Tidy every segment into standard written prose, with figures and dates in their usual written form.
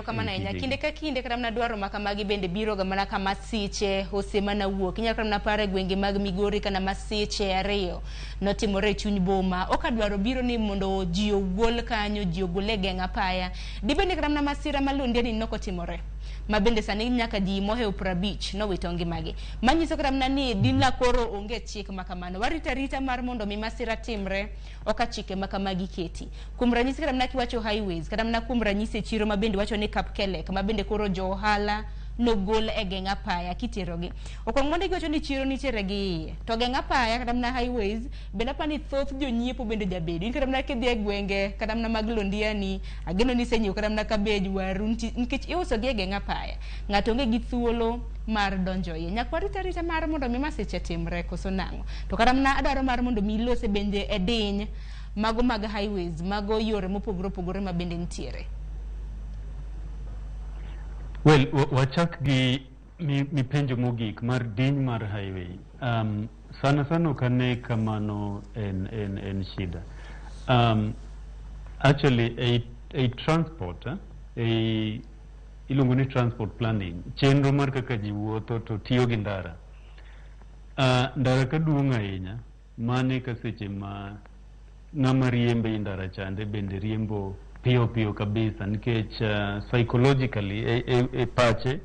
Erokamano e ahinya. tijegi. Kinde ka kinde kata mana dwaro ma kamagi bende biro ga mana ka masiche osemana wuok. Inyalo kata mana paro e gwenge mag Migori kana masiche ariyo notimore e chuny boma. Ok adwaro biro ni mondo ji ogol kanyo, ji ogol e geng' apaya. Dibed ni kata mana masira ma Londiani nokotimore ma bende sani nyaka ji mohewo 50 nowito ngimagi. Manyiso kata mana ni dina koro onge chik ma kamano. Warito arita mar mondo mi masira timre oka chike ma kamagi keti. Kuom ranyisi kata mana kiwacho highways, kata mana kuom ranyisi e chiro ma bende wacho ni Kapkelek, ma bende koro jo ohala nogol e geng' apaya kiterogi. Okwong mondo giwacho ni chiro nitiere gi iye. To geng' apaya kata mana highways, bende apani thoth jonyiepo bende jabedo. In kata mana kidhi e gwenge, kata mana mag Londiani, ageno ni isenyiewo kata mana cabbage, waru, nikech iuso gi e geng' apaya. Ng'ato onge gi thuolo mar donjo iye. Nyaka warit arita mar mondo mi masiche timre koso nang'o. To kata mana adwaro mar mondo mi ilose bende e diny mago mag highways, mago yore mopogore opogore ma bende nitiere. Well, wachak gi mipenjo mogik mar diny mar highway. Sana sana ok ane kamano en shida. Actually, a transport, a iluongo ni transport planning, chenro mar kaka ji wuotho to tiyo gi ndara. Ndara ka duong' ahinya, mane ka seche ma ng'ama riembe e ndara chande bende riembo piyo piyo kabisa nikech psychologically e pache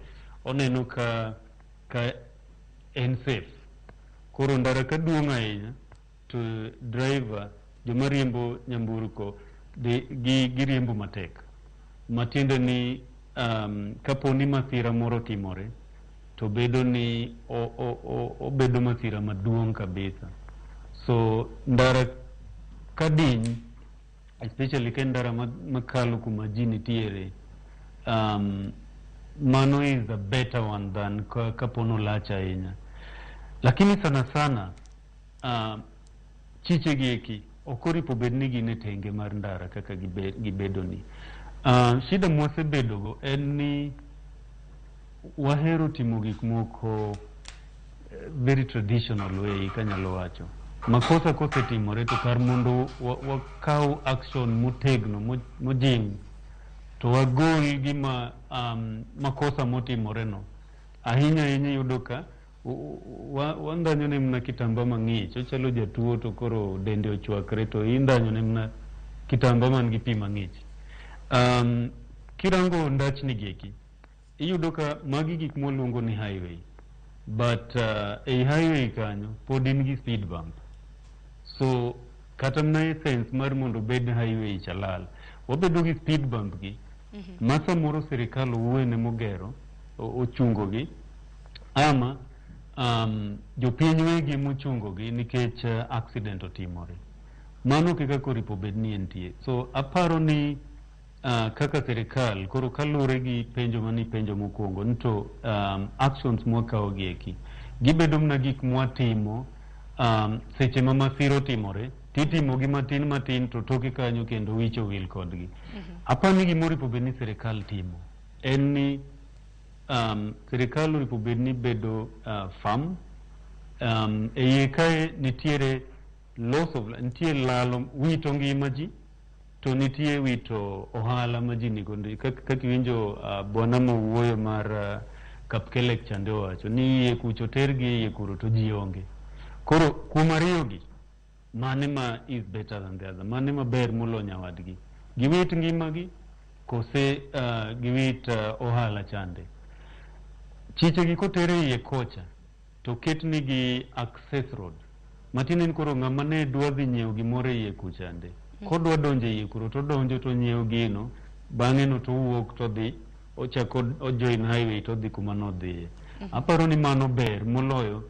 oneno ka en safe. Koro ndara ka duong' ahinya to driver joma riembo nyamburko giriembo matek. Matiende ni kapo ni masira moro otimore to bedo ni obedo masira maduong' kabisa. So ndara ka diny, especially ka en ndara makalo kuma ji nitiere, mano is a better one than kapo nolach ahinya. Lakini sana sana chiche gi eki ok oripo bed ni gin e tenge mar ndara kaka gibedo ni. Shida mwasebedogo en ni wahero timo gik moko very traditional way kanyalo wacho. Makosa kosetimore to kar mondo wakaw action motegno mojing' to wagol gima makosa motimore no. Ahinya ahinya iyudo ka wandhanyo ne mana kitamba mang'ich, ochalo jatuo to koro dende ochwakre to indhanyo ne mana kitamba man gi pi mang'ich. Kirango ndachni gi eki, iyudo ka magi gik mwaluongo ni highway, but ei highway kanyo pod in gi speed bump. So kata mana essence mar mondo obed highway cha lal. Wabedo gi speed bump gi, ma samoro sirikal owuon emogero, ochungo gi, ama jopiny wegi emochungo gi nikech accident otimore. Mano ok e kaka oripo bed ni entie. So aparo ni kaka sirikal, koro kaluwore gi penjo mane ipenjo mokwongo, ni to actions mwakawo gi eki, gibedo mana gik mwatimo seche ma masira otimore, titimo gi matin matin to toke kanyo kendo wich owil kodgi. Aparo ni gima oripo bed ni sirikal timo en ni sirikal oripo bed ni bedo firm. E iye kae nitiere loss of, nitie lalo wito ngima ji to nitie wito ohala ma ji nigo. Kaka iwinjo bwana mowuoyo mar Kapkelek chande owacho ni iye kucho tergi iye kuro to ji onge. Koro kuom ariyo gi, mane ma is better than the other? Mane maber molo nyawadgi? Giwit ngimagi kose giwit ohala chande? Chiche gi koter e iye kocha to ketnigi access road. Matiende ni koro ng'ama ne dwa dhi nyiewo gimoro e iye kuchande, kodwa donjo e iye kuro to odonjo to onyiewo gino, bang'e no to owuok to odhi ochako ojoin highway to odhi kuma nodhiye. Aparo ni mano ber moloyo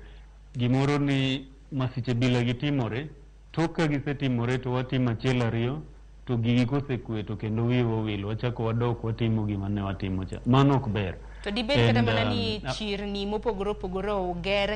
gimoro ni masiche bila gi timore, tok ka gisetimore to watimo achiel ariyo to gigi kosekwe to kendo wiwa owil wachako wadok watimo gima ne watimo cha. Mano ok ber. To dibed kata mana ni chirni mopogore opogore oger